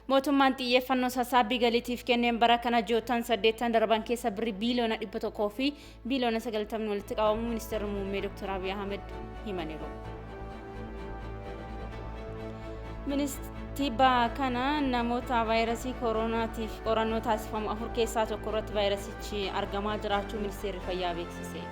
Mootummaan xiyyeeffannoo sassaabbii galiitiif kenneen bara kana ji'oottan 8 darban keessa birrii biiliyoona 100 fi biiliyoona 90 walitti qabamuu ministeerri muummee Dr. Abiy Ahmed himaniiru. Ministiba kana namoota vaayirasii kooronaatiif qorannoo taasifamu 4 keessaa 1 irratti vaayirasichi argamaa jiraachuu ministeerri fayyaa beeksise.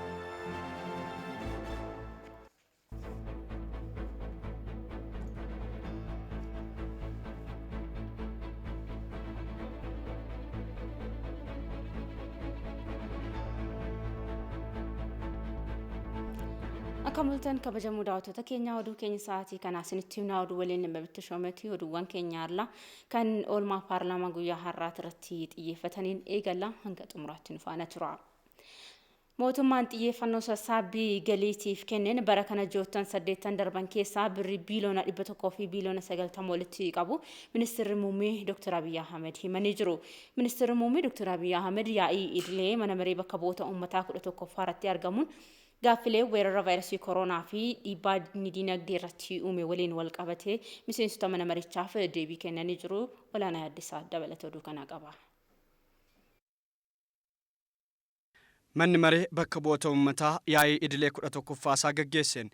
Akka mul'atan kabajamoo daawwattoota keenyaa, oduu keenya sa'aatii kanaa isinitti himnaa. Oduu waliin dhimma bitti shoometti oduuwwan keenya har'a kan oolmaa paarlaamaa guyyaa har'aati irratti xiyyeeffataniin eegalla, hanga xumuraatti nu faana tura. Mootummaan xiyyeeffannoo sassaabbii galiitiif kenneen bara kana ji'oottan 8 darban keessaa birrii biiliyoona 100 fi biiliyoona 90 walitti qabu ministeerri muummee Dr. Abiy Ahmed himanii jiru. Ministeerri muummee Dr. Abiy Ahmed yaa'ii idilee mana maree bakka bu'oota uummataa 11ffaa irratti argamuun gaaffilee weerara vaayirasii koronaa fi dhiibbaa inni diinagdee irratti uume waliin wal qabatee miseensota mana marichaaf deebii kennanii jiru. Olaanaa Yaaddisaa dabalata oduu kanaa qaba. Manni maree bakka bu'oota uummataa yaa'ii idilee 11ffaa isaa gaggeesseen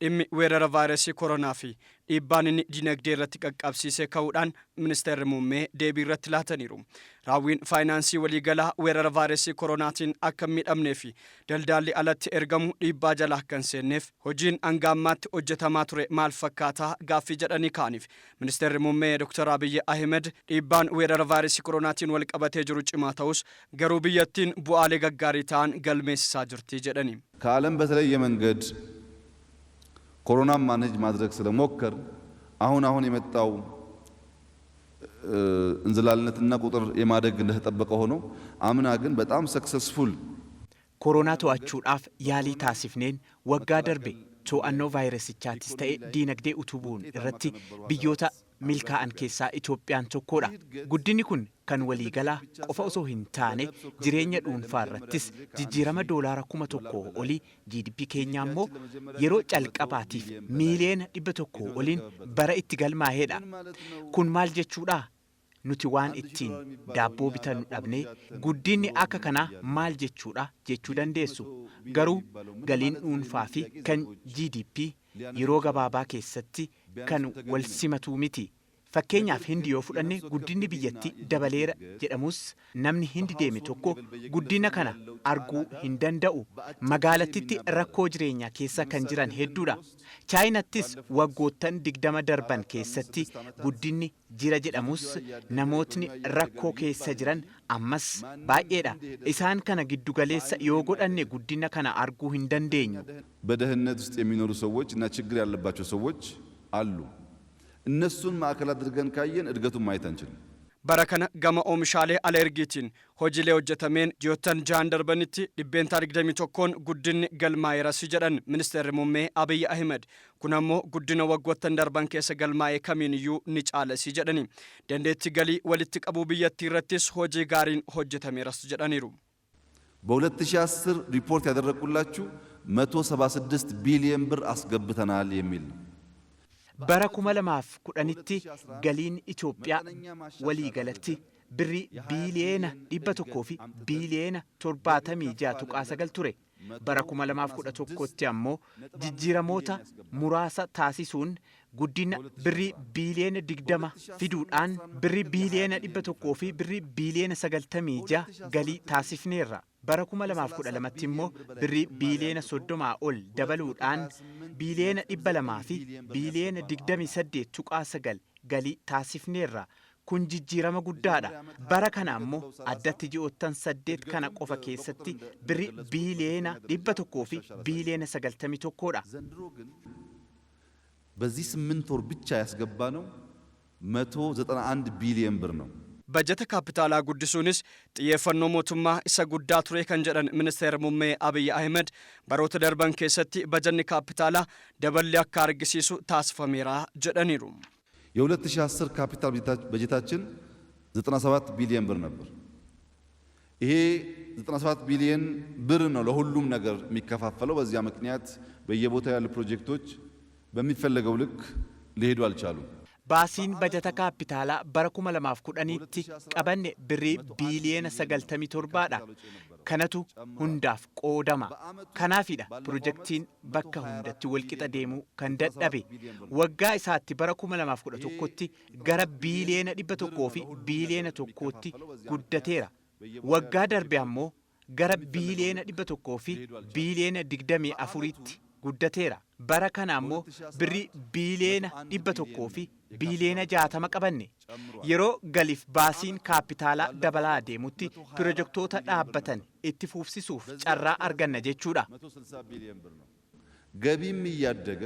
dhimmi weerara vaayirasii koronaa fi dhiibbaan inni dinagdee irratti qaqqabsiise ka'uudhaan ministeerri muummee deebii irratti laataniiru. Raawwiin faayinaansii waliigalaa weerara vaayirasii koronaatiin akka hin miidhamnee fi daldaalli alatti ergamu dhiibbaa jala akka hin seenneef hojiin hanga ammaatti hojjetamaa ture maal fakkaataa gaaffii jedhanii ka'aniif ministeerri muummee Dr. Abiy Ahmed dhiibbaan weerara vaayirasii koronaatiin wal qabatee jiru cimaa ta'us garuu biyyattiin bu'aalee gaggaarii ta'an galmeessisaa jirti jedhani. ከዓለም በተለየ መንገድ ኮሮናን ማኔጅ ማድረግ ስለሞከር አሁን አሁን የመጣው እንዝላልነትና ቁጥር የማደግ እንደተጠበቀ ሆኖ አምና ግን በጣም ሰክሰስፉል Koronaa to'achuudhaaf yaalii taasifneen waggaa darbe to'annoo vaayirasichaatis ta'e diinagdee utubuun irratti biyyoota milkaa'an keessaa Itoophiyaan tokkodha. Guddinni kun kan waliigalaa qofa osoo hin taane jireenya dhuunfaa irrattis jijjiirama doolaara 1000 olii, GDP keenyaa immoo yeroo calqabaatiif miiliyoona 100 oliin bara itti galmaa'edha. Kun maal jechuudha? Nuti waan ittiin daabboo bitannu dhabnee guddinni akka kanaa maal jechuudha jechuu dandeessu. Garuu galiin dhuunfaa fi kan GDP yeroo gabaabaa keessatti kan wal simatuu miti. Fakkeenyaaf Hindi yoo fudhanne, guddinni biyyattii dabaleera jedhamus namni Hindi deeme tokko guddina kana arguu hin danda'u. Magaalattitti rakkoo jireenyaa keessa kan jiran hedduudha. Chaayinattis waggoottan 20 darban keessatti guddinni jira jedhamus namootni rakkoo keessa jiran ammas baay'eedha. Isaan kana giddugaleessa yoo godhanne guddina kana arguu hin dandeenyu. በድህነት ውስጥ የሚኖሩ ሰዎች እና ችግር ያለባቸው ሰዎች አሉ። እነሱን ማዕከል አድርገን ካየን እድገቱን ማየት አንችልም። Bara kana gama oomishaalee ala ergiitiin hojiilee hojjetameen ji'oottan 6 darbanitti 21% guddinni galmaa'eeras jedhan ministeerri muummee Abiy Ahmed. Kun ammoo guddina waggoottan darban keessa galmaa'e kamiin iyyuu ni caalasi jedhani. Dandeettii galii walitti qabuu biyyattii irrattis hojii gaariin hojjetameeras jedhaniiru. በ2010 ሪፖርት ያደረግኩላችሁ 176 ቢሊዮን ብር አስገብተናል የሚል ነው። Bara 2010tti galiin Itoophiyaa waliigalatti birrii biiliyoona 100 fi biiliyoona 76.9 ture. Bara 2011tti ammoo jijjiiramoota muraasa taasisuun guddina birrii biiliyoona 20 fiduudhaan birrii biiliyoona 100 fi birrii biiliyoona 96 galii taasifneerra. Bara 2012tti immoo birrii biiliyoona 30 ol dabaluudhaan biiliyoona 200 fi biiliyoona 28.9 galii taasifneerra. Kun jijjiirama guddaadha. Bara kana ammoo addatti ji'oottan 8 kana qofa keessatti birrii biiliyoona 100 fi biiliyoona 91dha. ዘንድሮ ግን በዚህ 8 ወር ብቻ ያስገባ ነው 191 ቢሊዮን ብር ነው። Bajata kaapitaalaa guddisuunis xiyyeeffannoo mootummaa isa guddaa ture kan jedhan ministeerri muummee Abiy Ahmed, baroota darban keessatti bajanni kaapitaalaa daballi akka argisiisu taasifameera jedhaniiru. የ2010 ካፒታል በጀታችን 97 ቢሊዮን ብር ነበር። ይሄ 97 ቢሊዮን ብር ነው ለሁሉም ነገር የሚከፋፈለው። በዚያ ምክንያት በየቦታው ያሉ ፕሮጀክቶች በሚፈለገው ልክ ሊሄዱ አልቻሉም። Baasiin bajata kaappitaalaa bara 2010tti qabanne birrii biiliyoona 97dha. Kanatu hundaaf qoodama. Kanaafidha pirojektiin bakka hundatti walqixa deemuu kan dadhabe. Waggaa isaatti bara 2011tti gara biiliyoona 100 fi biiliyoona 1tti guddateera. Waggaa darbe ammoo gara biiliyoona 100 fi biiliyoona 24tti guddateera. Bara kana ammoo birrii biiliyoona 100 fi biiliyoona 60 qabanne. Yeroo galiif baasiin kaappitaalaa dabalaa deemutti pirojektoota dhaabbatan itti fufsiisuuf carraa arganna jechuudha. 160 ቢሊዮን ብር ነው። ገቢም እያደገ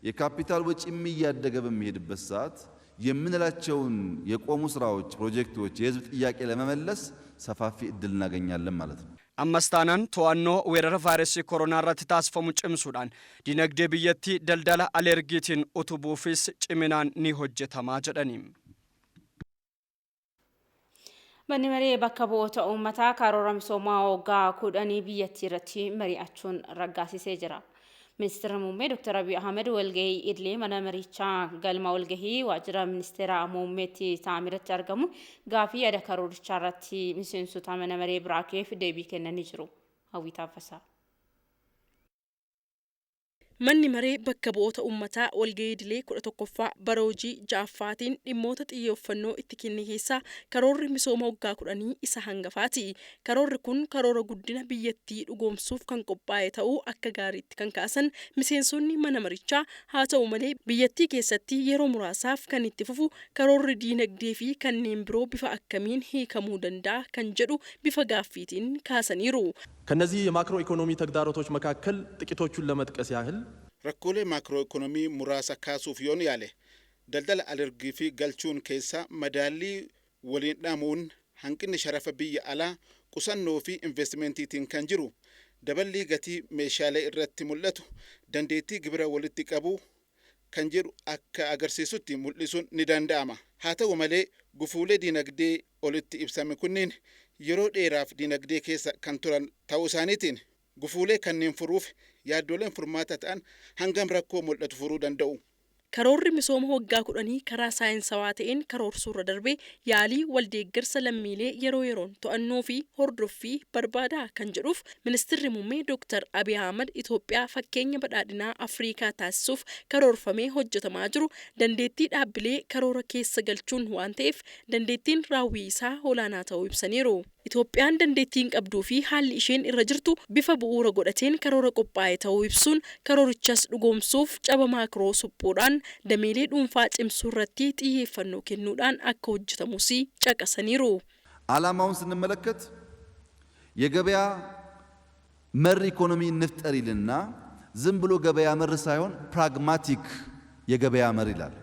የካፒታል ወጪም እያደገ በሚሄድበት ሰዓት የምንላቸውን የቆሙ ስራዎች፣ ፕሮጀክቶች፣ የህዝብ ጥያቄ ለመመለስ ሰፋፊ እድል እናገኛለን ማለት ነው። Ammas taanaan to'annoo weerara vaayirasii koronaa irratti taasifamu cimsuudhaan dinagdee biyyattii daldala alergiitiin utubuufis ciminaan ni hojjetamaa jedhani. Manni maree bakka bu'oota uummataa karoora misoomaa waggaa 10 biyyattii irratti mari'achuun raggaasisee jira. Ministeerri muummee Dr. Abiy Ahmed walgahii idilee mana marichaa galma walgahii waajjira ministeera muummeetti ta'amirratti argamu gaafii yaada karoorichaa irratti miseensota mana maree biraakeef deebii kennanii jiru. Hawwii Taaffasaa. Manni maree bakka bu'oota uummataa walgahii idilee 11ffaa bara hojii ja'affaatiin dhimmoota xiyyeeffannoo itti kenne keessaa karoorri misooma waggaa 10 isa hangafaati. Karoorri kun karoora guddina biyyattii dhugoomsuuf kan qophaa'e ta'uu akka gaariitti kan kaasan miseensonni mana marichaa, haa ta'u malee biyyattii keessatti yeroo muraasaaf kan itti fufu karoorri diinagdee fi kanneen biroo bifa akkamiin hiikamuu danda'a kan jedhu bifa gaaffiitiin kaasaniiru. ከነዚህ የማክሮ ኢኮኖሚ ተግዳሮቶች መካከል ጥቂቶቹን ለመጥቀስ ያህል Rakkoolee maakroo ikoonomii muraasa kaasuuf yoon yaale, daldala alergii fi galchuun keessa madaallii waliin dhamuun, hanqinni sharafa biyya alaa, qusannoo fi investimentiitiin kan jiru daballii gatii meeshaalee irratti mul'atu, dandeettii gibira walitti qabu kan jedhu akka agarsiisutti mul'isuun ni danda'ama. Haa ta'u malee gufuulee diinagdee olitti ibsame kunneen yeroo dheeraaf diinagdee keessa kan turan ta'uu isaaniitiin gufuulee kanneen furuuf yaaddoleen furmaata ta'an hangam rakkoo mul'atu furuu danda'u? Karoorri misooma waggaa 10 karaa saayinsawaa ta'een karoorsuurra darbee yaalii waldeeggarsa lammiilee yeroo yeroon to'annoo fi hordoffii barbaada kan jedhuuf ministeerri muummee Dr. Abiy Ahmad, Itoophiyaa fakkeenya badhaadhinaa Afrikaa taasisuuf karoorfamee hojjetamaa jiru dandeettii dhaabbilee karoora keessa galchuun waan ta'eef dandeettiin raawwii isaa olaanaa ta'uu ibsaniiru. Itoophiyaan dandeettiin qabduu fi haalli isheen irra jirtu bifa bu'uura godhateen karoora qophaa'e ta'uu ibsuun, karoorichas dhugoomsuuf caba maakroo suphuudhaan dameelee dhuunfaa cimsuu irratti xiyyeeffannoo kennuudhaan akka hojjetamus caqasaniiru. ዓላማውን ስንመለከት የገበያ መር ኢኮኖሚ እንፍጠር ይልና ዝም ብሎ ገበያ መር ሳይሆን ፕራግማቲክ የገበያ መር ይላል።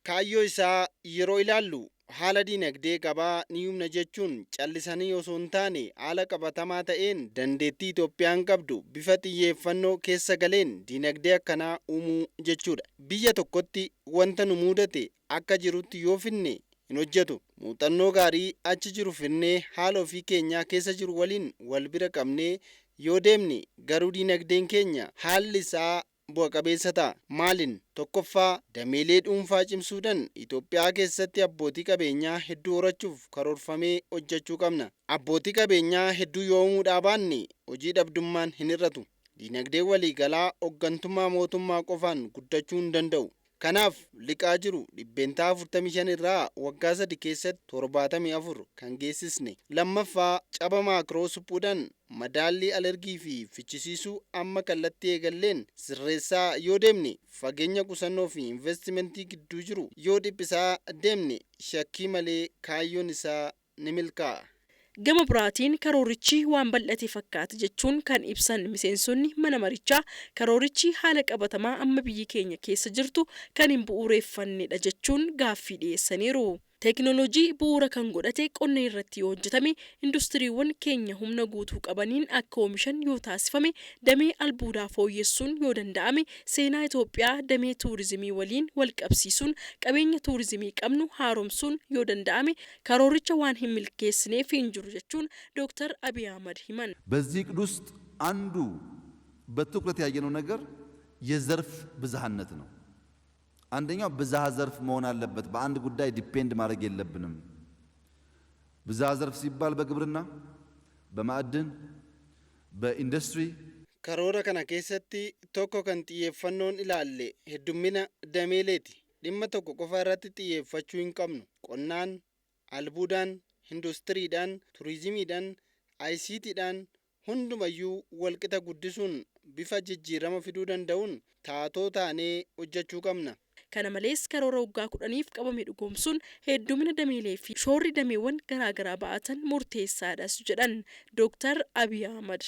Kaayyoo isaa yeroo ilaallu, haala diinagdee gabaa ni humna jechuun callisanii osoo hin taane, haala qabatamaa ta'een dandeettii Itoophiyaan qabdu bifa xiyyeeffannoo keessa galeen diinagdee akkanaa uumuu jechuudha. Biyya tokkotti wanta nu mudate akka jirutti yoo finne hin hojjetu. Muuxannoo gaarii achi jiru finnee haala ofii keenyaa keessa jiru waliin wal bira qabnee yoo deemne garuu diinagdeen keenya haalli isaa bu'a qabeessa ta'a. Maaliin? Tokkoffaa, dameelee dhuunfaa cimsuudhaan Itoophiyaa keessatti abbootii qabeenyaa hedduu horachuuf karoorfamee hojjechuu qabna. Abbootii qabeenyaa hedduu yoo uumuudhaa baanne hojii dhabdummaan hin hir'atu. Diinagdee waliigalaa hooggantummaa mootummaa qofaan guddachuu hin danda'u. Kanaaf liqaa jiru 45% irraa waggaa 3 keessatti 74 kan geessisne. Lammaffaa, caba maakroo suphuudhaan madaallii alergii fi fichisiisuu amma kallattii eegalleen sirreessaa yoo deemne, fageenya qusannoo fi investimentii gidduu jiru yoo dhiphisaa deemne, shakkii malee kaayyoon isaa ni milkaa'a. Gama biraatiin karoorichi waan bal'ate fakkaata jechuun kan ibsan miseensonni mana marichaa, karoorichi haala qabatamaa amma biyyi keenya keessa jirtu kan hin bu'uureeffannedha jechuun gaaffii dhiyeessaniiru. Teekinooloojii bu'uura kan godhate qonna irratti yoo hojjetame, industiriiwwan keenya humna guutuu qabaniin akka oomishan yoo taasifame, damee albuudaa fooyyessuun yoo danda'ame, seenaa Itoophiyaa damee tuurizimii waliin wal qabsiisuun qabeenya tuurizimii qabnu haaromsuun yoo danda'ame, karooricha waan hin milkeessineef hin jiru jechuun Dooktar Abiy Ahmad himan. በዚህ እቅድ ውስጥ አንዱ በትኩረት ያየነው ነገር የዘርፍ ብዝሃነት ነው። አንደኛው ብዝሃ ዘርፍ መሆን አለበት። በአንድ ጉዳይ depend ማድረግ የለብንም። ብዝሃ ዘርፍ ሲባል በግብርና፣ በማዕድን፣ በኢንዱስትሪ Karoora kana keessatti tokko kan xiyyeeffannoon ilaalle heddummina dameeleeti. Dhimma tokko qofa irratti xiyyeeffachuu hin qabnu. Qonnaan, albuudaan, industiriidhaan, turizimiidhaan, ICTdhaan hundumayyuu walqixa guddisuun bifa jijjiirama fiduu danda'uun taatoo taanee hojjechuu qabna. Kana malees karoora waggaa 10f qabame dhugoomsuun heddumina dameelee fi shoorri dameewwan garaagaraa ba'atan murteessaadhas jedhan Dooktar Abiy Ahmad.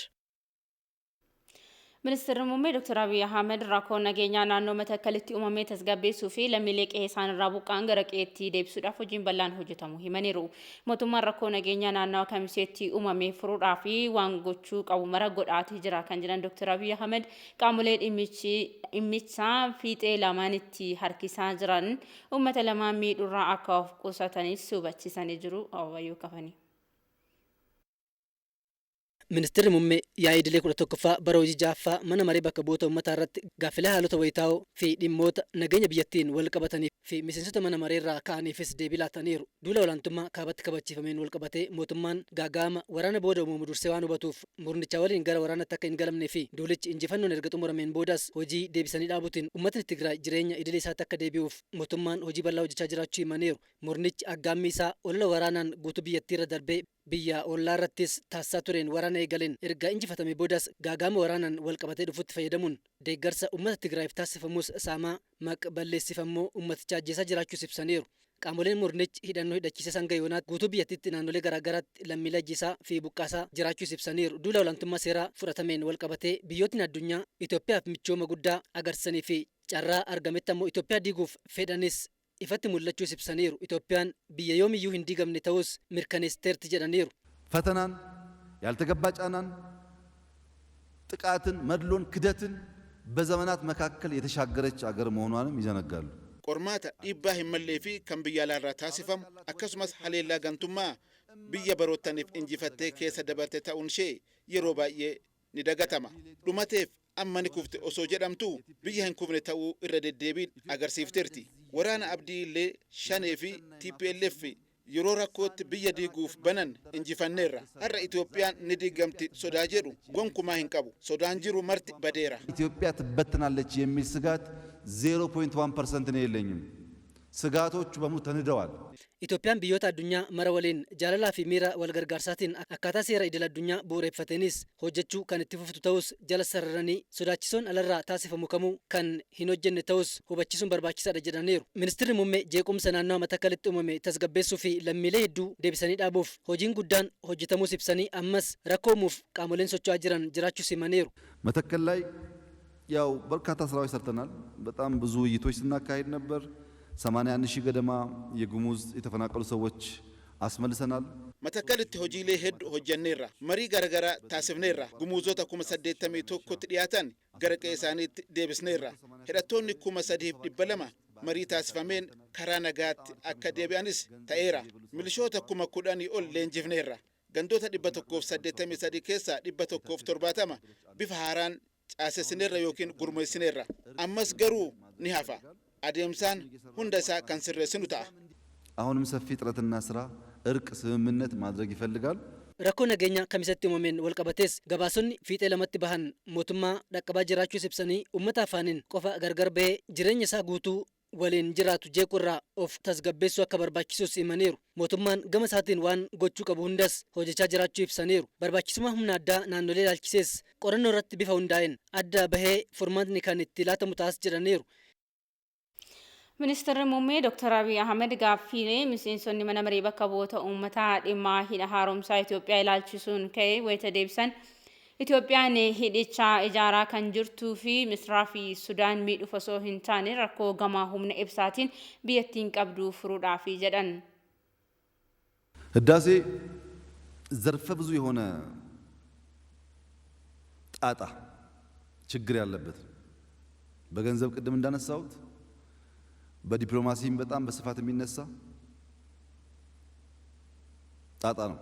Ministeerri Muummee Dr. Abiy Ahmed rakkoo nageenyaa naannoo Matakkalitti uumame tasgabbeessuu fi lammiilee qe'ee isaan irraa buqqa'an gara qe'eetti deebisuudhaaf hojiin bal'aan hojjetamu himaniiru. Mootummaan rakkoo nageenyaa naannawa Kamiseetti uumame furuudhaaf waan gochuu qabu mara godhaatii jira kan jedhan Dr. Abiy Ahmed qaamolee dhimmicha fiixee lamaanitti harkisaa jiran uummata lamaan miidhuurraa akka of qusatanis hubachiisanii jiru. Ababayyoo kafanii. Ministeerri Muummee yaa'ii idilee 11ffaa bara hojii 6ffaa mana maree bakka bu'oota uummataa irratti gaaffilee haalota wayitaa'oo fi dhimmoota nageenya biyyattiin wal qabatanii fi miseensota mana maree irraa ka'aniifis deebii laataniiru. Duula olaantummaa kaabatti kabachiifameen wal qabatee mootummaan gaaga'ama waraana booda uumamu dursee waan hubatuuf murnichaa waliin gara waraanatti akka hin galamnee fi duulichi injifannoon erga xumurameen boodas hojii deebisanii dhaabuutiin uummatni Tigraay jireenya idilee isaatti akka deebi'uuf mootummaan hojii bal'aa hojjechaa jiraachuu himaniiru. Murnichi aggaammii isaa olola waraanaan guutuu biyyattii irra darbee biyya ollaa irrattis taasisaa tureen waraana eegaleen erga injifatame boodas gaaga'ama waraanaan wal qabatee dhufutti fayyadamuun deeggarsa uummata Tigraayiif taasifamus saamaa maq balleessifammoo uummaticha ajjeesaa jiraachuus ibsaniiru. Qaamoleen murnichi hidhannoo hidhachiise hanga yoonaatti guutuu biyyattiitti naannolee garaagaraatti lammiilee ajjeesaa fi buqqaasaa jiraachuus ibsaniiru. Duula olaantummaa seeraa fudhatameen wal qabatee biyyootni addunyaa Itoophiyaaf michooma guddaa agarsiisanii fi carraa argametti ammoo Itoophiyaa diiguuf fedhanis ifatti mul'achuus ibsaniiru. Itoophiyaan biyya yoomiyyuu hin diigamne ta'us mirkaneessiteerti jedhaniiru. ፈተናን፣ ያልተገባ ጫናን፣ ጥቃትን፣ መድሎን፣ ክደትን በዘመናት መካከል የተሻገረች አገር መሆኗንም ይዘነጋሉ። Qormaata dhiibbaa hin mallee fi kan biyya alaarraa taasifamu akkasumas haleellaa gantummaa biyya baroottaniif injifattee keessa dabarte ta'uun ishee yeroo baay'ee ni dagatama. Dhumateef amma ni kufte osoo jedhamtu biyya hin kufne ta'uu irra deddeebiin agarsiifteerti. Waraana Abdii Illee, Shanee fi TPLF yeroo rakkootti biyya diiguuf banan injifanneerra. Har'a Itoophiyaan ni diigamti sodaa jedhu gonkumaa hin qabu. Sodaan jiru marti badeera. ኢትዮጵያ ትበትናለች የሚል ስጋት 0.1% ነው የለኝም። ስጋቶቹ በሙሉ ተንደዋል። Itoophiyaan biyyoota addunyaa mara waliin jaalalaa fi miira wal gargaarsaatiin akkaataa seera idil addunyaa bu'uureffateenis hojjechuu kan itti fuftu ta'us jala sararanii sodaachisoon alarraa taasifamu kamuu kan hin hojjenne ta'us hubachiisuun barbaachisaadha jedhaniiru. Ministeerri Muummee jeequmsa naannawaa Matakkalitti uumame tasgabbeessuu fi lammiilee hedduu deebisanii dhaabuuf hojiin guddaan hojjetamuus ibsanii ammas rakkoo uumuuf qaamoleen socho'aa jiran jiraachuus himaniiru. መተከል ላይ ያው በርካታ ስራዎች ሰርተናል። በጣም ብዙ ውይይቶች ስናካሂድ ነበር። 81 ሺህ ገደማ የጉሙዝ የተፈናቀሉ ሰዎች አስመልሰናል። Matakkalitti hojiilee hedduu hojjenneerra. Marii garaagaraa taasifneerra. Gumuuzota 81,000tti dhiyaatan gara qe'ee isaaniitti deebisneerra. Hidhattoonni 3,200 marii taasifameen karaa nagaatti akka deebi'anis ta'eera. Milishoota 10,000 ol leenjifneerra. Gandoota 183 keessaa 170 bifa haaraan caasessineerra yookiin gurmeessineerra. Ammas garuu ni hafa. Adeemsaan hunda isaa kan sirreessinu ta'a. አሁንም ሰፊ ጥረትና ስራ፣ እርቅ፣ ስምምነት ማድረግ ይፈልጋል። Rakkoo nageenyaa Kamisatti uumameen wal qabatees gabaasonni fiixee lamatti bahan mootummaa dhaqqabaa jiraachuus ibsanii uummata afaaniin qofa gargar bahee jireenya isaa guutuu waliin jiraatu jeequrraa of tasgabbeessuu akka barbaachisus himaniiru. Mootummaan gama isaatiin waan gochuu qabu hundas hojjechaa jiraachuu ibsaniiru. Barbaachisummaa humna addaa naannolee ilaalchisees qorannoo irratti bifa hundaa'een adda bahee furmaatni kan itti laatamu ta'as jedhaniiru. Ministeerri Muummee Dr. Abiy Ahmed gaaffiilee miseensonni mana maree bakka bu'oota uummataa dhimma hidha haaromsaa Itoophiyaa ilaalchisuun ka'e wayita deebisan Itoophiyaan hidhicha ijaaraa kan jirtuu fi Misraa fi Sudaan miidhuuf osoo hin taane rakkoo gamaa humna ibsaatiin biyyattiin qabdu furuudhaafi jedhan. ህዳሴ ዘርፈ ብዙ የሆነ ጣጣ ችግር ያለበት በገንዘብ ቅድም እንዳነሳሁት በዲፕሎማሲም በጣም በስፋት የሚነሳ ጣጣ ነው።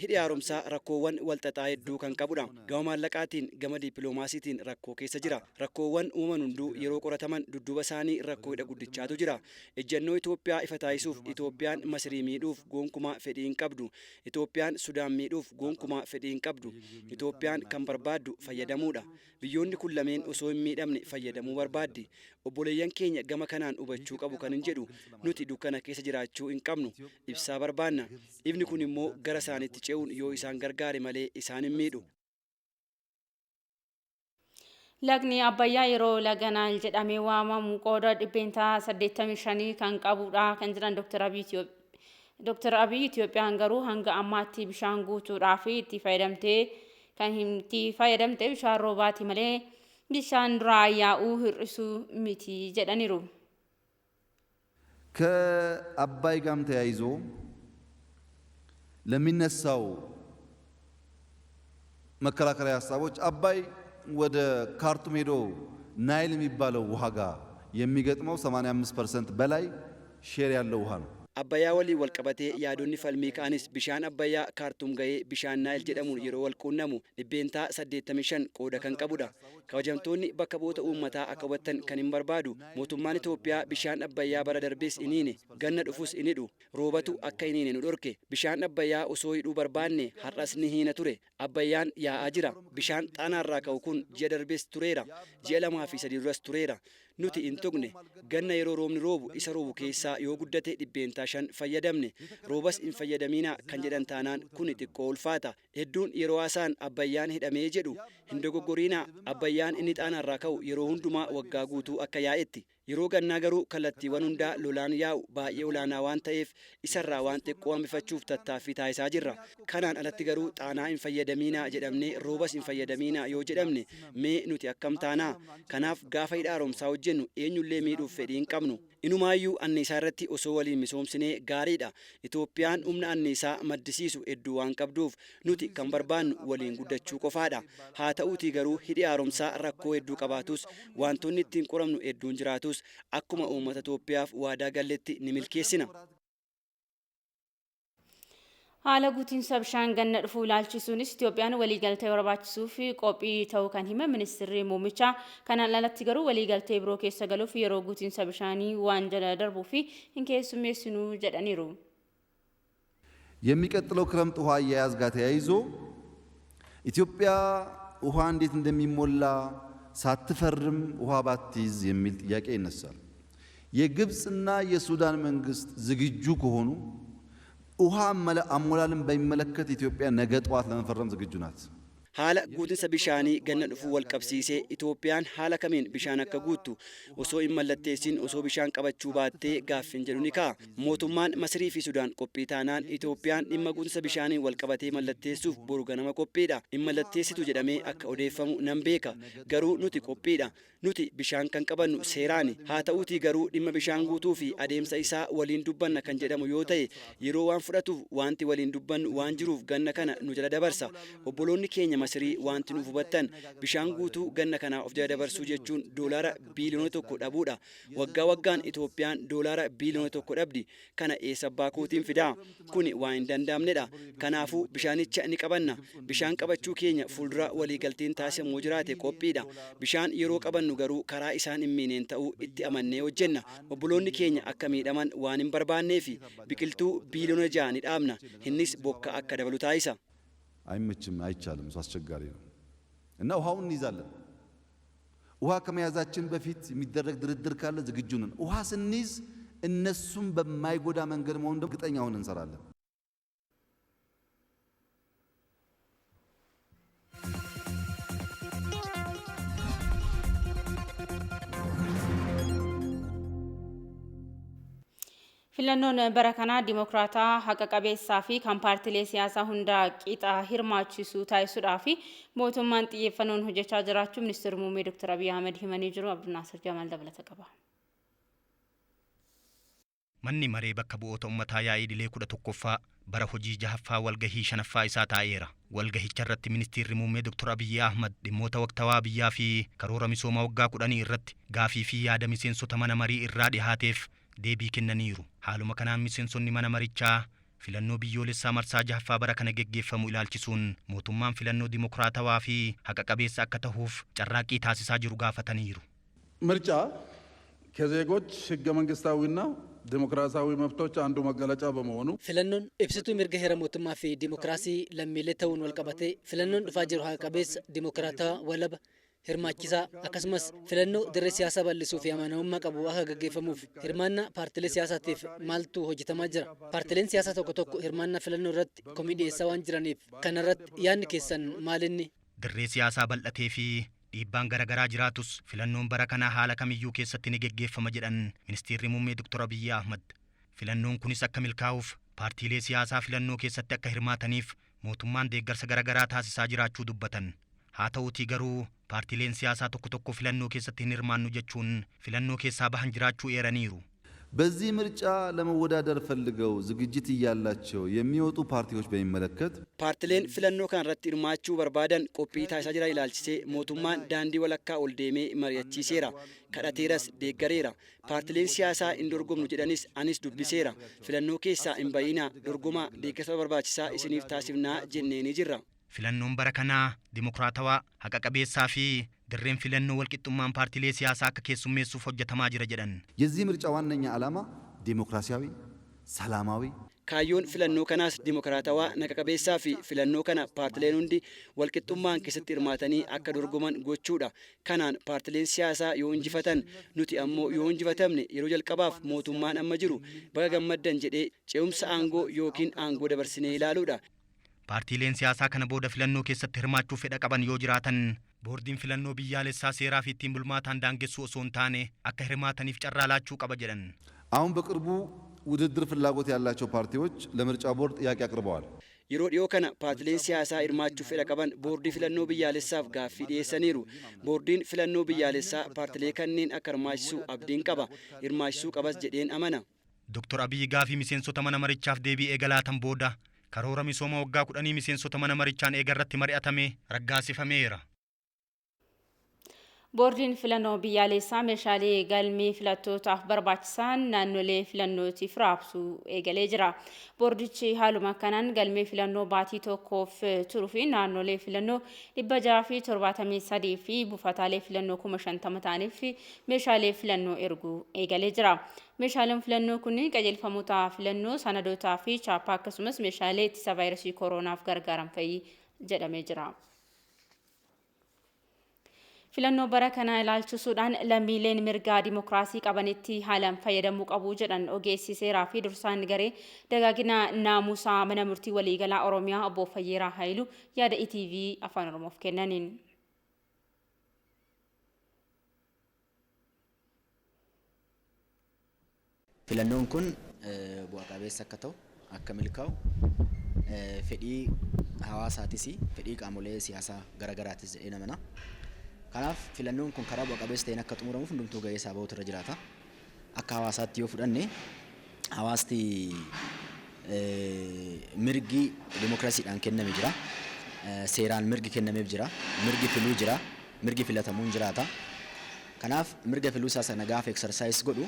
Hidhi haaromsaa rakkoowwan walxaxaa hedduu kan qabudha. Gama maallaqaatiin, gama dippiloomaasiitiin rakkoo keessa jira. Rakkoowwan uumaman hunduu yeroo qorataman dudduuba isaanii rakkoo hidha guddichaatu jira. Ejjennoo Itoophiyaa ifa taasisuuf, Itoophiyaan Masirii miidhuuf gonkumaa fedhii hin qabdu. Itoophiyaan Sudaan miidhuuf gonkumaa fedhii hin qabdu. Itoophiyaan kan barbaaddu fayyadamuudha. Biyyoonni kun lameen osoo hin miidhamne fayyadamuu barbaaddi. Obboleeyyan keenya gama kanaan hubachuu qabu kan hin jedhu, nuti dukkana keessa jiraachuu hin qabnu. Ibsaa barbaanna. Ifni kun immoo gara isaaniitti ce'uun yoo isaan gargaare malee isaan hin miidhu. Lagni Abbayyaa yeroo laga Naayil jedhamee waamamu qooda 85% kan qabudha kan jedhan Dr. Abiy, Itoophiyaan garuu hanga ammaatti bishaan guutuudhaaf itti fayyadamtee kan itti fayyadamte bishaan roobaati malee bishaan duraa yaa'uu hir'isuu miti jedhaniiru. ከአባይ ጋርም ተያይዞ ለሚነሳው መከራከሪያ ሀሳቦች አባይ ወደ ካርቱም ሄዶ ናይል የሚባለው ውሃ ጋር የሚገጥመው 85% በላይ share ያለው ውሃ ነው። Abbayyaa waliin wal qabatee yaadonni falmii ka'anis, bishaan Abbayyaa Kaartuum ga'ee bishaan Naayil jedhamuun yeroo wal quunnamu 85% qooda kan qabudha. Kabajamtoonni bakka bu'oota uummataa akka hubattan kan hin barbaadu, mootummaan Itoophiyaa bishaan Abbayyaa bara darbees hin hiine, ganna dhufus hin hidhu. Roobatu akka hin hiine nu dhorke. Bishaan Abbayyaa osoo hidhuu barbaanne har'as ni hiina ture. Abbayyaan yaa'aa jira. Bishaan Xaanaarraa ka'u kun ji'a darbees tureera. Ji'a 2 fi 3 duras tureera. Nuti hin tuqne. Ganna yeroo roobni roobu isa roobu keessaa yoo guddate 5% fayyadamne. Roobas hin fayyadamina kan jedhan taanaan kuni xiqqoo ulfaata. Hedduun yeroo haasaan Abbayyaan hidhamee jedhu. Hin dogoggoriinaa, Abbayyaan inni Xaanaarraa ka'u yeroo hundumaa waggaa guutuu akka yaa'etti. Yeroo gannaa garuu kallattiiwwan hundaa lolaan yaa'u baay'ee olaanaa waan ta'eef isarraa waan xiqqoo hambifachuuf tattaaffii taasisaa jirra. Kanaan alatti garuu Xaanaa hin fayyadamiinaa jedhamnee, roobas hin fayyadamiinaa yoo jedhamne, mee nuti akkam taanaa? Kanaaf gaafa hidha haaromsaa hojjennu eenyullee miidhuuf fedhii hin qabnu. Inumaayyuu anniisaa irratti osoo waliin misoomsinee gaariidha. Itoophiyaan humna anniisaa maddisiisu hedduu waan qabduuf nuti kan barbaannu waliin guddachuu qofaadha. Haa ta'uutii garuu hidhi haaromsaa rakkoo hedduu qabaatus, wantoonni ittiin qoramnu hedduun jiraatus, akkuma uummata Itoophiyaaf waadaa galletti ni milkeessina. Haala guutiinsa bishaan ganna dhufuu ilaalchisuunis Itoophiyaan waliigaltee barbaachisuuf qophii ta'uu kan hime ministeerri muummichaa, kanaan alatti garuu waliigaltee biroo keessa galuuf yeroo guutiinsa bishaanii waan jala darbuu fi hin keessummeessinuu jedhaniiru. የሚቀጥለው ክረምት ውሃ አያያዝ ጋር ተያይዞ ኢትዮጵያ ውሃ እንዴት እንደሚሞላ ሳትፈርም ውሃ ባትይዝ የሚል ጥያቄ ይነሳል። የግብፅና የሱዳን መንግስት ዝግጁ ከሆኑ ውሃ አሞላልን በሚመለከት ኢትዮጵያ ነገ ጠዋት ለመፈረም ዝግጁ ናት። Haala guutinsa bishaanii ganna dhufuu wal qabsiisee Itoophiyaan haala kamiin bishaan akka guuttu osoo hin mallatteessin osoo bishaan qabachuu baattee gaaffiin jedhu ni ka'a. Mootummaan Masirii fi Sudaan qophii taanaan Itoophiyaan dhimma guutinsa bishaanii wal qabatee mallatteessuuf boru ganama qophiidha. Hin mallatteessitu jedhamee akka odeeffamu nan beeka. Garuu nuti qophiidha. Nuti bishaan kan qabannu seeraani. Haa ta'uutii garuu dhimma bishaan guutuu fi adeemsa isaa waliin dubbanna kan jedhamu yoo ta'e, yeroo waan fudhatuuf, wanti waliin dubbannu waan jiruuf ganna kana nu jala dabarsa. Obboloonni keenya Masirii wanti nuuf hubattan, bishaan guutuu ganna kanaa of jala dabarsuu jechuun doolaara biiliyoona 1 dhabuudha. Waggaa waggaan Itoophiyaan doolaara biiliyoona 1 dhabdi. Kana eessa abbaa kootiin fidaa? Kuni waan hin danda'amnedha. Kanaafuu bishaanicha ni qabanna. Bishaan qabachuu keenya fuuldura waliigalteen taasifamu jiraate qophiidha. Bishaan yeroo qabannu garuu karaa isaan hin miineen ta'uu itti amannee hojjenna. Obboloonni keenya akka miidhaman waan hin barbaanneefi biqiltuu biiliyoona 6 ni dhaabna. Innis bokka akka dabalu taasisa. አይመችም፣ አይቻልም። እሱ አስቸጋሪ ነው እና ውሃውን እንይዛለን። ውሃ ከመያዛችን በፊት የሚደረግ ድርድር ካለ ዝግጁ ነን። ውሃ ስንይዝ እነሱን በማይጎዳ መንገድ መሆኑን እርግጠኛ ሆነን እንሰራለን። Filannoon bara kanaa dimokiraataa, haqa qabeessaa fi kan paartiilee siyaasaa hundaa qixa hirmaachisu taasisuudhaa fi mootummaan xiyyeeffannoon hojjechaa jiraachuu ministeerri muummee Dr. Abiy Ahmed himanii jiru. Abdulnaasir Jamaal dabalata qaba. Manni maree bakka bu'oota uummataa yaa'ii idilee 11ffaa bara hojii jahaffaa walgahii shanaffaa isaa taa'eera. Walgahicha irratti ministeerri muummee Dr. Abiyyi Ahmad dhimmoota waqtawaa biyyaa fi karoora misooma waggaa 10 irratti gaafii fi yaada miseensota mana marii irraa dhihaateef deebii kennaniiru. Haaluma kanaan miseensonni mana marichaa Filannoo biyyoolessaa marsaa jahaffaa bara kana geggeeffamu ilaalchisuun mootummaan filannoo dimokiraatawaa fi haqa qabeessa akka tahuuf carraaqqii taasisaa jiru gaafataniiru. ምርጫ ከዜጎች ህገ መንግስታዊና ዴሞክራሲያዊ መብቶች አንዱ መገለጫ በመሆኑ Filannoon ibsituu mirga heera mootummaa fi dimokiraasii lammiilee ta'uun wal qabatee filannoon dhufaa jiru haqa qabeessa, dimokiraatawaa, walaba, hirmaachisaa akkasumas filannoo dirree siyaasaa bal'isuu fi amanamummaa qabu akka gaggeeffamuuf hirmaannaa paartilee siyaasaatiif maaltu hojjetamaa jira? Paartileen siyaasaa tokko tokko hirmaannaa filannoo irratti komii dhiyeessaa waan jiraniif kanarratti yaadni keessan maalinni? Dirree siyaasaa bal'atee fi dhiibbaan garaagaraa jiraatus filannoon bara kanaa haala kamiyyuu keessatti ni geggeeffama jedhan Ministeerri Muummee Dr. Abiyyi Ahmad. Filannoon kunis akka milkaa'uuf paartiilee siyaasaa filannoo keessatti akka hirmaataniif mootummaan deeggarsa garaagaraa taasisaa jiraachuu dubbatan. Haa ta'uutii garuu paartiileen siyaasaa tokko tokko filannoo keessatti hin hirmaannu jechuun filannoo keessaa bahan jiraachuu eeraniiru. በዚህ ምርጫ ለመወዳደር ፈልገው ዝግጅት እያላቸው የሚወጡ ፓርቲዎች በሚመለከት Paartileen filannoo kana irratti hirmaachuu barbaadan qophii taasisaa jiran ilaalchisee mootummaan daandii walakkaa ol deemee mari'achiiseera. Kadhateeras, deeggareera. Paartileen siyaasaa hin dorgomnu jedhanis anis dubbiseera. Filannoo keessaa hin bayinaa, dorgomaa, deeggarsa barbaachisaa isiniif taasifnaa jenneenii jirra. Filannoon bara kanaa dimokiraatawaa, haqa qabeessaa fi dirreen filannoo walqixxummaan paartiilee siyaasaa akka keessummeessuuf hojjetamaa jira jedhan. የዚህ ምርጫ ዋነኛ ዓላማ ዴሞክራሲያዊ፣ ሰላማዊ Kaayyoon filannoo kanaas dimokiraatawaa, naga qabeessaa fi filannoo kana paartileen hundi walqixxummaan keessatti hirmaatanii akka dorgoman gochuudha. Kanaan paartileen siyaasaa yoo injifatan, nuti ammoo yoo injifatamne, yeroo jalqabaaf mootummaan amma jiru baga gammaddan jedhee ce'umsa aangoo yookiin aangoo dabarsinee ilaaluudha. Paartiileen siyaasaa kana booda filannoo keessatti hirmaachuu fedha qaban yoo jiraatan boordiin filannoo biyyaalessaa seeraa fi ittiin bulmaataan daangessuu osoo hin taane akka hirmaataniif carraa laachuu qaba jedhan. አሁን በቅርቡ ውድድር ፍላጎት ያላቸው ፓርቲዎች ለምርጫ ቦርድ ጥያቄ አቅርበዋል። Yeroo dhiyoo kana paartileen siyaasaa hirmaachuu fedha qaban boordii filannoo biyyaalessaaf gaaffii dhiyeessaniiru. Boordiin filannoo biyyaalessaa paartilee kanneen akka hirmaachisuu abdiin qaba. Hirmaachisuu qabas jedheen amana. Dr. Abiyyi gaafii miseensota mana marichaaf deebii eega laatan booda karoora misooma waggaa 10 miseensota mana marichaan eega irratti mari'atame raggaasifameera. Boordiin filannoo biyyaalessaa meeshaalee galmee filattootaaf barbaachisan naannolee filannootiif raabsuu eegalee jira. Boordichi haaluma kanaan galmee filannoo baatii tokkoof turuu fi naannolee filannoo 673 fi buufataalee filannoo 50,000 ta'aniif meeshaalee filannoo erguu eegalee jira. Meeshaaleen filannoo kunneen qajeelfamoota filannoo, sanadootaa fi chaappaa akkasumas meeshaalee ittisa vaayirasii kooronaaf gargaaran fa'i jedhamee jira. Filannoo bara kanaa ilaalchisuudhaan lammiileen mirgaa dimokiraasii qabanitti haalaan fayyadamuu qabu jedhan ogeessi seeraa fi dursaan garee dagaagina naamusaa mana murtii waliigalaa Oromiyaa Obbo Fayyeeraa Haayiluu yaada ETV Afaan Oromoof kennaniin. Filannoon kun bu'a qabeessa akka ta'u, akka milkaa'u, fedhii hawaasaatis fedhii qaamolee siyaasaa garaagaraatis jedhee namana. Kanaaf filannoon kun karaa bu'a qabeessa ta'een akka xumuramuuf hundumtuu gahee isaa bahuutu irra jiraata. Akka hawaasaatti yoo fudhanne, hawaasti mirgi dimokiraasiidhaan kenname jira. Seeraan mirgi kennameef jira. Mirgi filuu jira. Mirgi filatamuun jiraata. Kanaaf mirga filuu isaa sana gaafa exercise godhu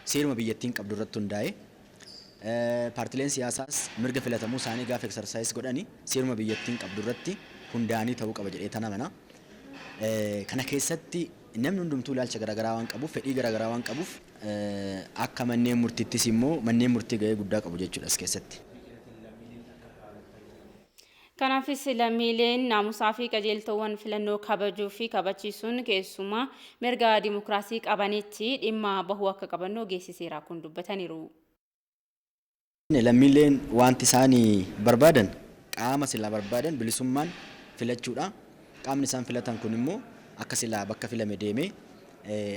seeruma biyyattiin qabdu irratti hundaa'e, paartileen siyaasaas mirga filatamuu isaanii gaafa exercise godhani seeruma biyyattiin qabdu irratti hundaa'anii ta'uu qaba jedhee tan amana. Kana keessatti namni hundumtuu ilaalcha garaagaraa waan qabuuf, fedhii garaagaraa waan qabuuf, akka manneen murtiittis immoo manneen murtii gahee guddaa qabu jechuudha as keessatti. Kanaafis lammiileen naamusaa fi qajeeltowwan filannoo kabajuu fi kabachiisuun keessumaa mirga dimokiraasii qabanitti dhimma bahuu akka qaban ogeessi seeraa kun dubbataniiru. Lammiileen wanti isaan barbaadan, qaama silaa barbaadan bilisummaan filachuudha. Qaamni isaan filatan kun immoo akka silaa bakka filame deemee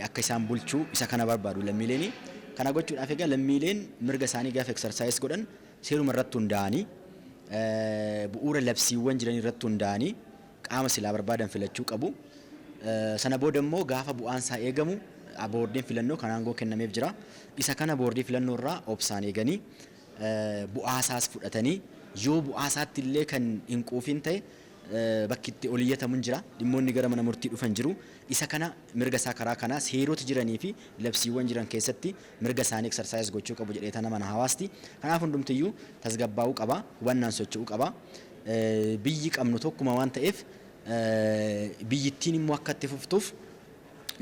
akka isaan bulchuu isa kana barbaadu lammiileen. Kana gochuudhaaf egaa lammiileen mirga isaanii gaafa exercise godhan seeruma irratti hundaa'anii, bu'uura labsiiwwan jiran irratti hundaa'anii qaama silaa barbaadan filachuu qabu. Sana booda immoo gaafa bu'aan isaa eegamu boordiin filannoo kan aangoo kennameef jira. Isa kana boordii filannoo irraa obsaan eeganii, bu'aa isaas fudhatanii, yoo bu'aa isaatti illee kan hin quufin ta'e Bakki itti ol iyyatamu jira. Dhimmoonni gara mana murtii dhufan jiru. Isa kana mirga isaa karaa kanaa seerota jiranii fi labsiiwwan jiran keessatti mirga isaanii exercise gochuu qabu jedhee tana mana hawaasti. Kanaaf hundumtiyyuu tasgabbaa'uu qaba. Hubannaan socho'uu qaba. Biyyi qabnu tokkuma waan ta'eef biyyittiin immoo akka itti fuftuuf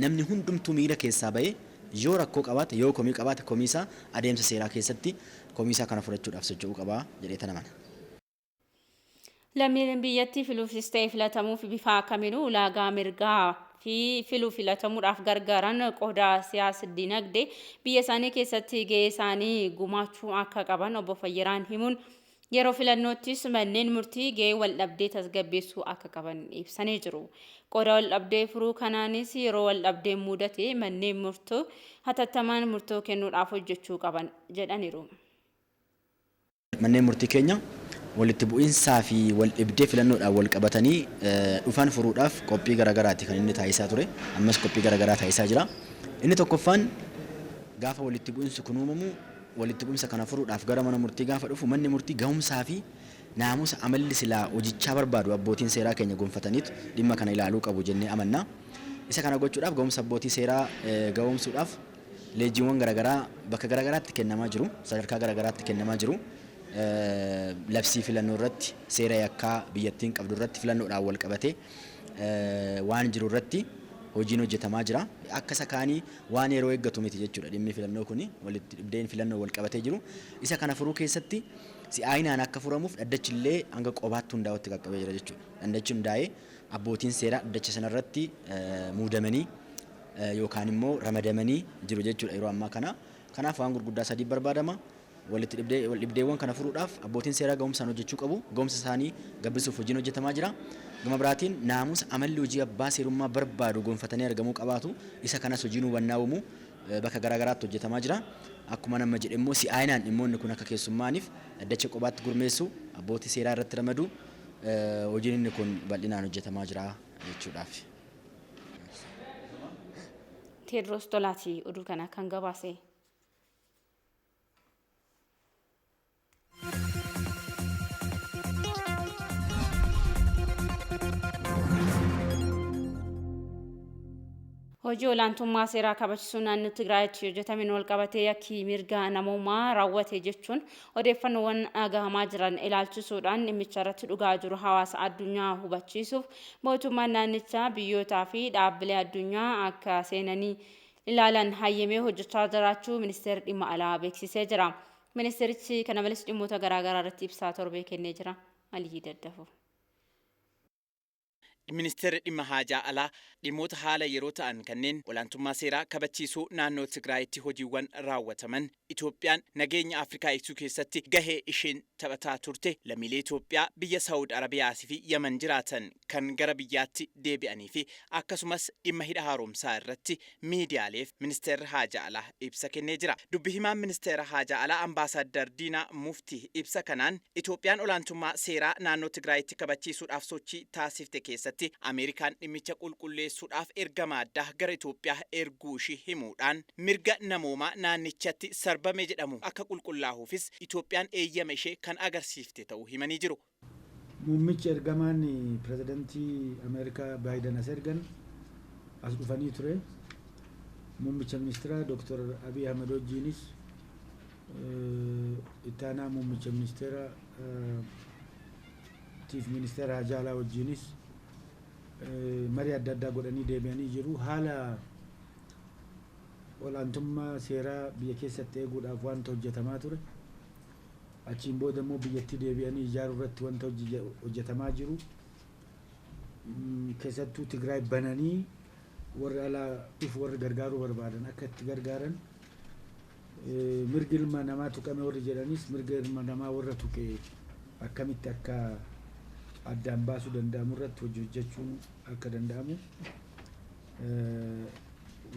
namni hundumtuu miira keessaa bahee yoo rakkoo qabaate, yoo komii qabaate, komii isaa adeemsa seeraa keessatti komii isaa kana fudhachuudhaaf socho'uu qaba jedhee tana mana. Lammiileen biyyattii filuufis ta'e filatamuuf bifa kamiinuu ulaagaa mirgaa fi filuu filatamuudhaaf gargaaran qooda siyaas dinagdee biyya isaanii keessatti gahee isaanii gumaachuu akka qaban obbo Fayyiraan himuun, yeroo filannoottis manneen murtii gahee waldhabdee tasgabbeessuu akka qaban ibsanii jiru. Qooda waldhabdee furuu kanaanis yeroo waldhabdeen mudate manneen murtoo hatattamaan murtoo kennuudhaaf hojjechuu qaban jedhaniiru. Manneen murtii keenya walitti bu'iinsaa fi wal dhibdee filannoodhaan wal qabatanii dhufan furuudhaaf qophii garaagaraati kan inni taasisaa ture. Ammas qophii garaagaraa taasisaa jira. Inni tokkoffaan, gaafa walitti bu'iinsi kun uumamu, walitti bu'iinsa kana furuudhaaf gara mana murtii gaafa dhufu, manni murtii gahumsaa fi naamusa amalli silaa hojichaa barbaadu abbootiin seeraa keenya gonfataniitu dhimma kana ilaaluu qabu jennee amanna. Isa kana gochuudhaaf, gahumsa abbootii seeraa gahumsuudhaaf leenjiiwwan garaagaraa bakka garaagaraatti kennamaa jiru. Sadarkaa garaagaraatti kennamaa jiru. Labsii filannoo irratti, seera yakkaa biyyattiin qabdu irratti, filannoodhaan wal qabatee waan jiru irratti hojiin hojjetamaa jira. Akka isa kaanii waan yeroo eeggatu miti jechuudha dhimmi filannoo kuni, walitti dhibdeen filannoo wal qabatee jiru. Isa kana furuu keessatti si'aayinaan akka furamuuf dhaddachi illee hanga qobaatti hundaa'utti qaqqabee jira jechuudha. Dhaddachi hundaa'ee abbootiin seeraa dhaddacha sanarratti muudamanii yookaan immoo ramadamanii jiru jechuudha yeroo ammaa kana. Kanaaf waan gurguddaa sadii barbaadama. Walitti dhibdeewwan kana furuudhaaf abbootiin seeraa gahumsaan hojjechuu qabu. Gahumsa isaanii gabbisuuf hojiin hojjetamaa jira. Gama biraatiin naamusa amalli hojii abbaa seerummaa barbaadu gonfatanii argamuu qabaatu. Isa kanas hojiin hubannaa uumuu bakka garaagaraatti hojjetamaa jira. Akkuma nama jedhe immoo si'aayinaan dhimmoonni kun akka keessummaaniif dhaddacha qobaatti gurmeessu, abbootii seeraa irratti ramadu, hojiin inni kun bal'inaan hojjetamaa jira jechuudhaaf. Teedroos Tolaatii oduu kana kan gabaase. Hojii olaantummaa seeraa kabachisuu naannoo Tigraayitti hojjetameen wal qabatee yakki mirga namoomaa raawwate jechuun odeeffannoowwan dhagahamaa jiran ilaalchisuudhaan dhimmicha irratti dhugaa jiru hawaasa addunyaa hubachiisuuf mootummaan naannichaa biyyootaa fi dhaabbilee addunyaa akka seenanii ilaalan hayyamee hojjechaa jiraachuu ministeerri dhimma alaa beeksisee jira. Ministeerichi kana malees dhimmoota garaagaraa irratti ibsaa torbee kennee jira. Aliyyi Daddafoo. Ministeerri dhimma haajaa alaa dhimmoota haala yeroo ta'an kanneen olaantummaa seeraa kabachiisuu naannoo Tigraayitti hojiiwwan raawwataman, Itoophiyaan nageenya Afrikaa eegsisuu keessatti gahee isheen taphataa turte, lammiilee Itoophiyaa biyya Saawud Arabiyaa fi Yaman jiraatan kan gara biyyaatti deebi'anii fi akkasumas dhimma hidha haaromsaa irratti miidiyaaleef ministeerri haajaa alaa ibsa kennee jira. Dubbi himaan ministeera haajaa alaa Ambaasaddar Diinaa Muftii ibsa kanaan, Itoophiyaan olaantummaa seeraa naannoo Tigraayitti kabachiisuudhaaf sochii taasifte keessatti Ameerikaan dhimmicha qulqulleessuudhaaf ergama addaa gara Itoophiyaa erguu ishii himuudhaan, mirga namoomaa naannichatti sarbame jedhamu akka qulqullaa'uufis Itoophiyaan eeyyama ishee kan agarsiifte ta'uu himanii jiru. Muummichi ergamaan pirezidantii Ameerikaa Baayiden as ergan as dhufanii ture. Muummicha ministeeraa Dr. Abiy Ahmed wajjinis, itti aanaa muummicha ministeera tiif ministeera haajaa alaa wajjinis marii adda addaa godhanii deebi'anii jiru. Haala olaantummaa seeraa biyya keessatti eeguudhaaf wanta hojjetamaa ture. Achiin booda immoo biyyattii deebi'anii ijaaruu irratti wanta hojjetamaa jiru. Keessattuu Tigraay bananii warri alaa dhufu, warri gargaaruu barbaadan akka itti gargaaran, mirgi ilma namaa tuqame warri jedhanis mirga ilma namaa warra tuqe akkamitti akka addaan baasuu danda'amu irratti hojii hojjechuun akka danda'amu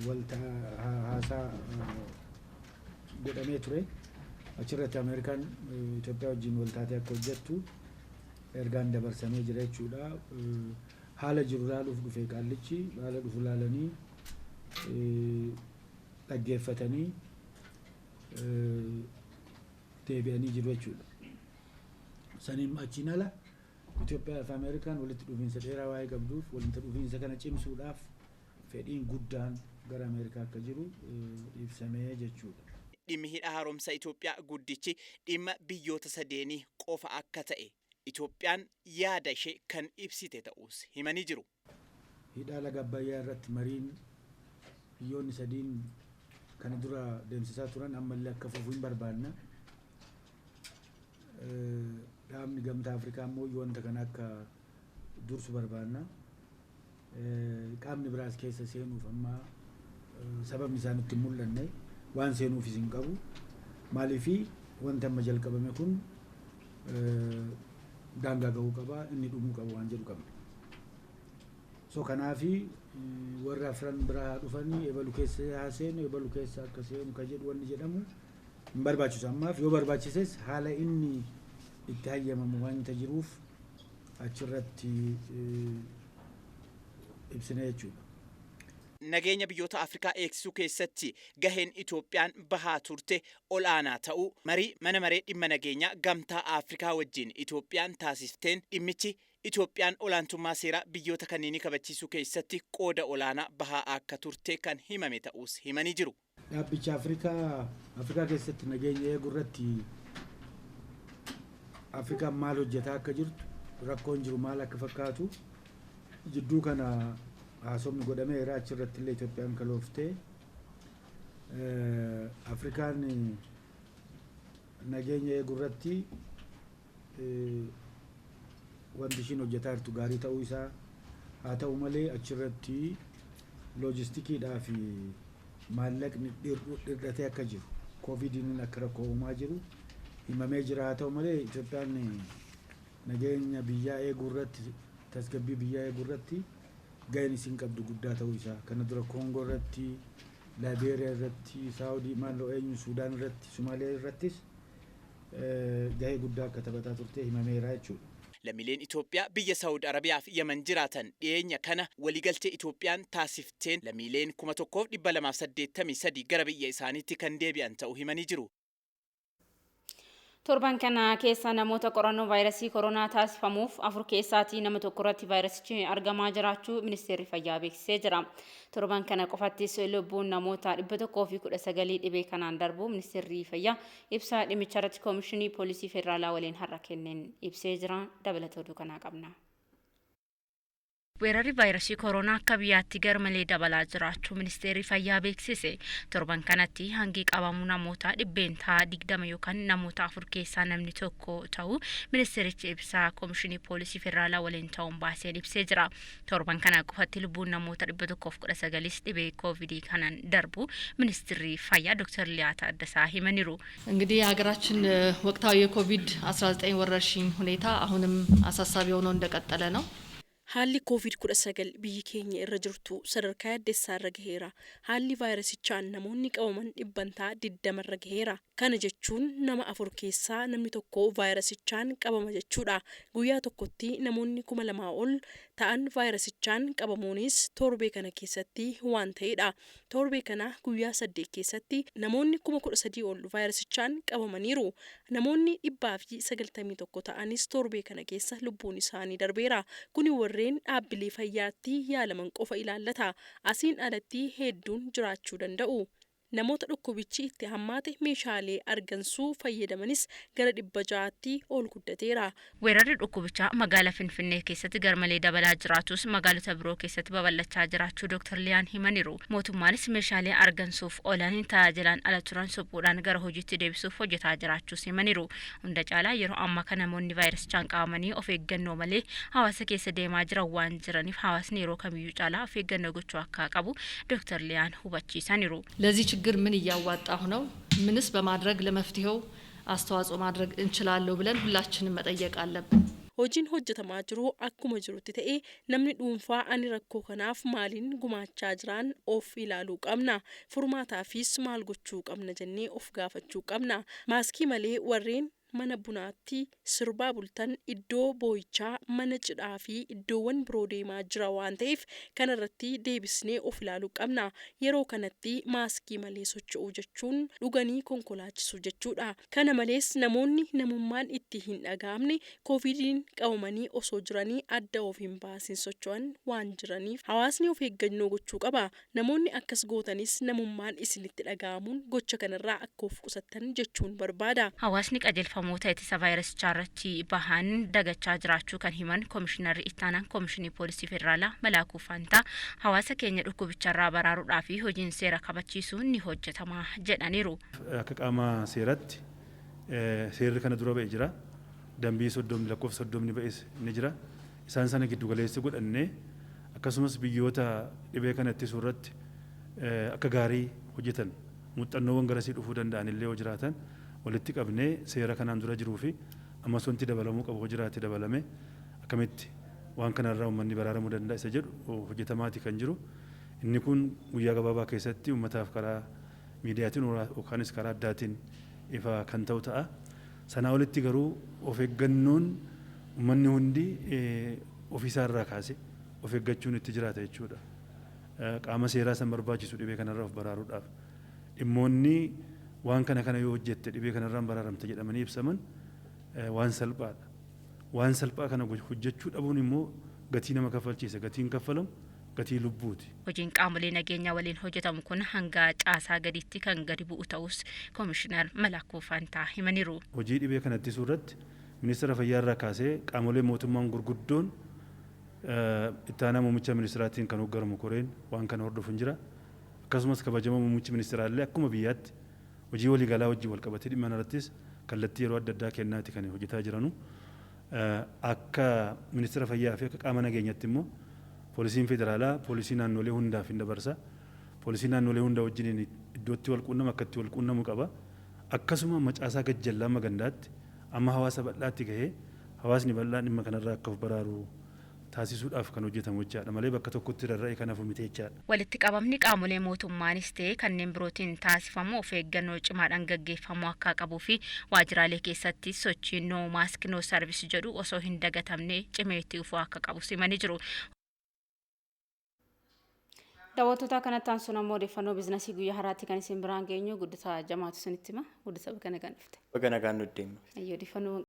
walta haasaa godhamee ture. Achirratti Ameerikaan Itoophiyaa wajjin waltaatee akka hojjettu ergaan dabarsamee jira jechuudha. Haala jiru ilaaluuf dhufe qaallichi, haala dhufu ilaalanii dhaggeeffatanii deebi'anii jiru jechuudha. Saniin achiin ala Itoophiyaa fi Ameerikaan walitti dhufiinsa dheeraa waa'ee qabduuf, walitti dhufiinsa kana cimsuudhaaf fedhiin guddaan gara Ameerikaa akka jiru ibsamee jechuudha. Dhimmi hidha haaromsa Itoophiyaa guddichi dhimma biyyoota sadeenii qofa akka ta'e Itoophiyaan yaada ishee kan ibsite ta'us himanii jiru. Hidha laga Abbayyaa irratti mariin biyyoonni sadiin kana dura deemsisaa turan ammallee akka fufu hin barbaanna. Dhaabni Gamtaa Afrikaa immoo wanta kana akka dursu barbaanna. Qaamni biraas keessa seenuuf amma sababni isaa nutti hin mul'anne, waan seenuufis hin qabu. Maaliifi, wanti amma jalqabame kun daangaa gahuu qaba, inni dhumuu qaba waan jedhu qabna. So kanaafi warra afran biraa dhufanii ebalu keessa haa seenu, ebalu keessa akka seenu ka jedhu wanni jedhamu hin barbaachisu ammaaf. Yoo barbaachises haala inni itti hayyamamu wanta jiruuf achirratti ibsine jechuudha. Nageenya biyyoota Afrikaa eegsisuu keessatti gaheen Itoophiyaan bahaa turte ol'aanaa ta'uu, marii mana maree dhimma nageenyaa Gamtaa Afrikaa wajjin Itoophiyaan taasifteen dhimmichi Itoophiyaan olaantummaa seeraa biyyoota kanneenii kabachiisuu keessatti qooda olaanaa bahaa akka turte kan himame ta'us himanii jiru. Dhaabbicha Afrikaa keessatti nageenya eeguu irratti Afrikaan maal hojjetaa akka jirtu, rakkoon jiru maal akka fakkaatu jidduu kana haasofni godhameera. Achirratti illee Itoophiyaan kalooftee Afrikaan nageenya eeguu irratti wanti ishiin hojjetaa jirtu gaarii ta'uu isaa, haa ta'u malee achirratti loojistikiidhaa fi maallaqni dhir'atee akka jiru, koovidiin akka rakkoo uumaa jiru himamee jira. Haa ta'u malee Itoophiyaan nageenya biyyaa eeguu irratti, tasgabbii biyyaa eeguu irratti gaheen isiin qabdu guddaa ta'uu isaa, kana dura Koongoo irratti, Laayibeeriyaa irratti, Saawudii maalloo eenyu, Suudaan irratti, Somaaliyaa irrattis gahee guddaa akka taphataa turte himameera jechuudha. Lammiileen Itoophiyaa biyya Saawud Arabiyaa fi Yaman jiraatan dhiyeenya kana waliigaltee Itoophiyaan taasifteen lammiileen 1283 gara biyya isaaniitti kan deebi'an ta'uu himanii jiru. Torban kana keessa namoota qorannoo vaayirasii koronaa taasifamuuf afur keessaatii nama tokko irratti vaayirasichi argamaa jiraachuu Ministeerri Fayyaa beeksisee jira. Torban kana qofattis lubbuun namoota 119 dhibee kanaan darbu Ministeerri Fayyaa ibsa dhimmicha irratti Koomishinii Poolisii Federaalaa waliin har'a kenneen ibsee jira. Dabalata oduu kanaa qabna. Weerarri vaayirasii koronaa akka biyyaatti garmalee dabalaa jiraachuu Ministeerri Fayyaa beeksise. Torban kanatti hangi qabamuu namoota 20% yookaan namoota afur keessaa namni tokko ta'uu ministeerichi ibsaa Koomishinii Poolisii Federaalaa waliin ta'uun baaseen ibsee jira. Torban kana qofatti lubbuun namoota 119s dhibee koovidii kanaan darbu Ministeerri Fayyaa Dr. Liyaa Taaddasaa himaniiru. እንግዲህ የሀገራችን ወቅታዊ የኮቪድ-19 ወረርሽኝ ሁኔታ አሁንም አሳሳቢ ሆኖ እንደቀጠለ ነው። Haalli Koovid-19 biyyi keenya irra jirtu sadarkaa yaaddessaa irra gaheera. Haalli vaayirasichaan namoonni qabaman 20% irra gaheera. Kana jechuun nama afur keessaa namni tokko vaayirasichaan qabama jechuudha. Guyyaa tokkotti namoonni 2000 ol ta'an vaayirasichaan qabamuunis torbee kana keessatti waan ta'edha. Torbee kana guyyaa 8 keessatti namoonni 13,000 ol vaayirasichaan qabamaniiru. Namoonni 191 ta'anis torbee kana keessa lubbuun isaanii darbeera. Kuni warreen dhaabbilee fayyaatti yaalaman qofa ilaallata. Asiin alatti hedduun jiraachuu danda'u. Namoota dhukkubichi itti hammaate meeshaalee argansuu fayyadamanis gara 600tti ol guddateera. Weerarri dhukkubichaa magaalaa Finfinnee keessatti garmalee dabalaa jiraatus magaalota biroo keessatti babal'achaa jiraachuu Dr. Liyaan himaniiru. Mootummaanis meeshaalee argansuuf oolan tajaajilaan ala turan suphuudhaan gara hojiitti deebisuuf hojjetaa jiraachuus himaniiru. Hunda caalaa yeroo ammaa kana namoonni vaayirasichaan qabamanii of eeggannoo malee hawaasa keessa deemaa jiran waan jiraniif, hawaasni yeroo kamiyyuu caalaa of eeggannoo gochuu akka qabu Dr. Liyaan hubachiisaniiru. ለዚህ ችግር ምን እያዋጣሁ ነው? ምንስ በማድረግ ለመፍትሄው አስተዋጽኦ ማድረግ እንችላለሁ ብለን ሁላችንም መጠየቅ አለብን። Hojiin hojjetamaa jiru akkuma jirutti ta'ee, namni dhuunfaa ani rakkoo kanaaf maaliin gumaachaa jiraan of ilaaluu qabna. Furmaataafis maal gochuu qabna jennee of gaafachuu qabna. Maaskii malee warreen mana bunaatti, sirbaa bultan, iddoo boo'ichaa, mana cidhaa fi iddoowwan biroo deemaa jira waan ta'eef kanarratti deebisnee of ilaaluu qabna. Yeroo kanatti maaskii malee socho'uu jechuun dhuganii konkolaachisuu jechuudha. Kana malees namoonni namummaan itti hin dhaga'amne koovidiin qabamanii osoo jiranii adda of hin baasin socho'an waan jiraniif hawaasni of eeggannoo gochuu qaba. Namoonni akkas gootanis namummaan isinitti dhaga'amuun gocha kanarraa akka of qusattan jechuun barbaada. Hawaasni qajeelfamoota ittisa vaayirasichaa irratti bahan dagachaa jiraachuu kan himan Komishinarri Ittaanaan Komishinii Poolisii Federaalaa Malaakuu Faantaa, hawaasa keenya dhukkubicharraa baraaruudhaa fi hojiin seera kabachiisuu ni hojjetama jedhaniiru. Akka qaama seeratti seerri kana dura ba'e jira. Dambii 30 lakkoofsa 30 ba'es ni jira. Isaan sana giddu galeessa godhannee, akkasumas biyyoota dhibee kana ittisuu irratti akka gaarii hojjetan muuxannoowwan garasii dhufuu danda'an illee yoo jiraatan walitti qabnee, seera kanaan dura jiruu fi ammas wanti dabalamuu qabu yoo jiraate dabalame, akkamitti waan kanarraa uummanni baraaramuu danda'a isa jedhu hojjetamaati kan jiru. Inni kun guyyaa gabaabaa keessatti uummataaf karaa miidiyaatiin yookaanis karaa addaatiin ifa kan ta'u ta'a. Sanaa olitti garuu of eeggannoon uummanni hundi ofiisaa irraa kaase of eeggachuun itti jiraata jechuudha. Qaama seeraa san barbaachisu dhibee kanarraa of baraaruudhaaf. Dhimmoonni waan kana kana yoo hojjette dhibee kanarraan baraaramte jedhamanii ibsaman waan salphaadha. Waan salphaa kana hojjechuu dhabuun immoo gatii nama kaffalchiisa. Gatiin kaffalamu gatii lubbuuti. Hojiin qaamolee nageenyaa waliin hojjetamu kun hanga caasaa gaditti kan gadi bu'u ta'us Komishinar Malaakuu Faantaa himaniiru. Hojii dhibee kana ittisuu irratti ministeera fayyaa irraa kaasee qaamolee mootummaan gurguddoon, itti aanaa muummicha ministeeraatiin kan hoogganamu koreen waan kana hordofu hin jira. Akkasumas kabajamoo muummichi ministeeraa illee akkuma biyyaatti hojii waliigalaa wajjin wal qabatee dhimma irrattis kallattii yeroo adda addaa kennaati kan hojjetaa jiranu. Akka ministeera fayyaa fi akka qaama nageenyaatti immoo poolisiin federaalaa poolisii naannolee hundaaf hin dabarsa. Poolisii naannolee hunda wajjin iddootti wal quunnamu, akka itti wal quunnamu qaba. Akkasuma macaasaa gajjallaa amma gandaatti, amma hawaasa bal'aatti gahee, hawaasni bal'aan dhimma kanarraa akka of baraaru taasisuudhaaf kan hojjetamu jechaadha malee bakka tokkotti rarra'ee kan hafu miti jechaadha. Walitti qabamni qaamolee mootummaanis ta'e kanneen birootiin taasifamu of eeggannoo cimaadhaan gaggeeffamuu akka qabuu fi waajjiraalee keessatti sochii "no mask, no service" jedhu osoo hin dagatamne cimee itti fufuu akka qabu himanii jiru. Daawwattoota, kanatti aansuun ammoo odeeffannoo biizinasii guyyaa har'aatti kan isin biraan geenyu Guddataa Jamaatu isinitti hima. Guddataa, bakka nagaan dhufte. Baga nagaan nu deemnu. Odeeffannoo